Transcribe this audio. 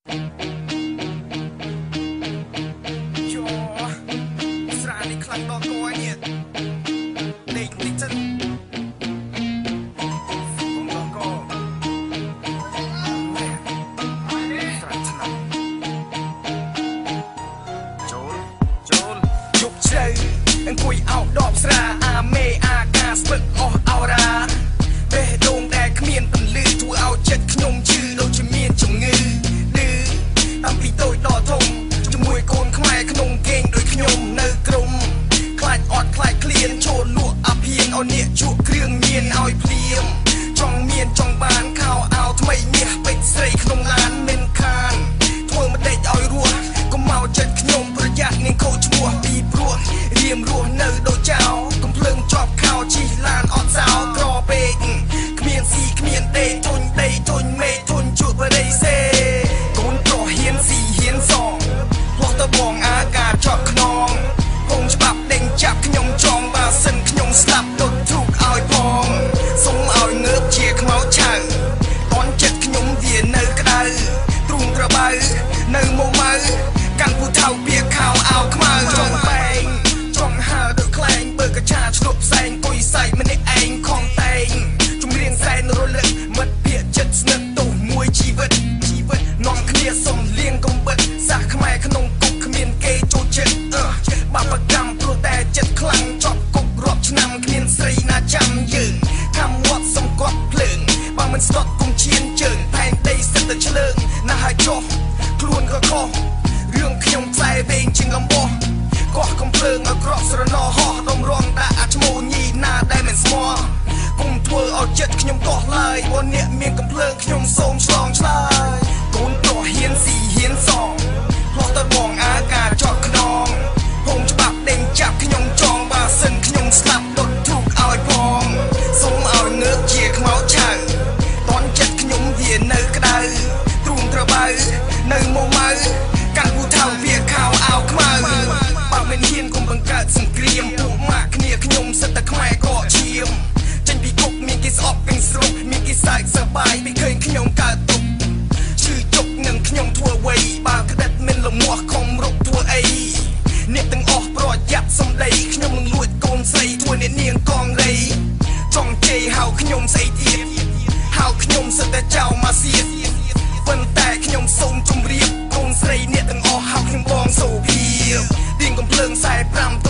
យោស្រានេះខ្លាំងដល់កនេះដេកតិចសិនបងដល់កស្រាឆ្នាំចូលចូលយប់ជ្រៅអង្គុយអោបដបស្រាអាមេអាកាស្ពឹកអស់អោរ៉ាបេះដូងដែលគ្មានពន្លឺធ្វើឲ្យចិត្តខ្ញុំឈឺដូចជាមានជំងឺឌឺតាំងពីតូចដល់ធំជាមួយកូនខ្មែរក្នុងគេងដូចខ្ញុំនៅក្រុមខ្លាចអត់ខ្លាចឃ្លានចូលលក់អាភៀនឲ្យអ្នកជក់គ្រឿងញៀនឲ្យភ្លាមចង់មានចង់បានខោអាវថ្មីមាសពេជ្រស្រីក្នុងឡានមិនខានធ្វើម្ដេចឲ្យរស់កុំមកចិត្តខ្ញុំប្រយ័ត្ននឹងខូចឈ្មោះពីព្រោះរៀមរស់នៅដូចចោលកំភ្លើងជាប់ខោជិះឡានអត់សោក្រពេកគ្មានស៊ីគ្មានដេកធុញដីធុញមេធុញជួបបរិសេកូនប្រុសហ៊ានស៊ីហ៊ានសងផ្លោះទៅបងអាកាជាប់ខ្នងពងច្បាប់ដេញចាប់ខ្ញុំចងបើសិនខ្ញុំស្លាប់ដុតទ្រូកឲ្យផងសុំឲ្យងើបជាខ្មោចឆៅតន់ចិត្តខ្ញុំវានៅក្តៅទ្រូងត្របើនៅមកម៉ៅកាន់ពូថៅពៀខោអោខ្មៅចង់បែងចង់ហើដូចខ្លែងបើកឆាឆ្លប់ផ្សែងគុយសែកម្នាក់ឯងខំតែងជំរៀងសែនរលឹកមិត្តភក្តិចិត្តស្និទ្ធទោះមួយជីវិតជីវិតនាំគ្នាសុំលៀងកំបិតសាសខ្មែរក្នុងគុកគ្មានគេចូលចិត្តបាបកម្មព្រោះតែចិត្តខ្លាំងជាប់គុករាប់ឆ្នាំគ្មានស្រីណាចាំយើងខំវត្តសង្កត់ភ្លើងបើមិនស្ទាត់គុំឈានជើងផែនដីសិតតែឆ្លើងណាស់ហើយចុះខ្លួនក៏ខុសរឿងខ្ញុំខ្សែវែងជាងអំបោះកោះកំភ្លើងឲ្យក្រក់ស្រណោហោះដុំរងដាក់អាឈ្មោះញីណាដែលមិនស្មោះគុំធ្វើឲ្យចិត្តខ្ញុំកោះឡើយបើអ្នកមានកំភ្លើងខ្ញុំសូមឆ្លងឆ្លើយកូនប្រុសហ៊ានស៊ីហ៊ានសងផ្លោះទៅបងអាកាជាប់ខ្នងពងច្បាប់ដេញចាប់ខ្ញុំចងបើសិនខ្ញុំស្លាប់ដុតទ្រូកឲ្យផងសូមឲ្យងើបជាខ្មោចឆៅតន់ចិត្តខ្ញុំវានៅក្តៅទ្រូងត្របើនៅមកម៉ៅកាន់ពូថៅវាខោអោខ្មៅបើមិនហ៊ានគុំបង្កើតសង្គ្រាមពួកម៉ាក់គ្នាខ្ញុំសិតតែខ្មែរកកឈាមចេញពីគុកមានគេស្អប់ពេញស្រុកមានគេសើចសប្បាយពីឃើញខ្ញុំកើតទុកឈឺជុកនឹងខ្ញុំធ្វើអ្វីបើក្តិតមិនលមាស់ខំរកធ្វើអីអ្នកទាំងអស់ប្រយ័ត្នសំដីខ្ញុំនឹងលួចកូនស្រីធ្វើអ្នកនាងកងរៃចង់ជេរហៅខ្ញុំស្អីទៀតហៅខ្ញុំសិតតែចៅមកសៀតប៉ុន្តែខ្ញុំសូមជម្រាបកូនស្រីអ្នកទាំងអស់ហៅខ្ញុំបងសូភាពទៀងកំភ្លើង45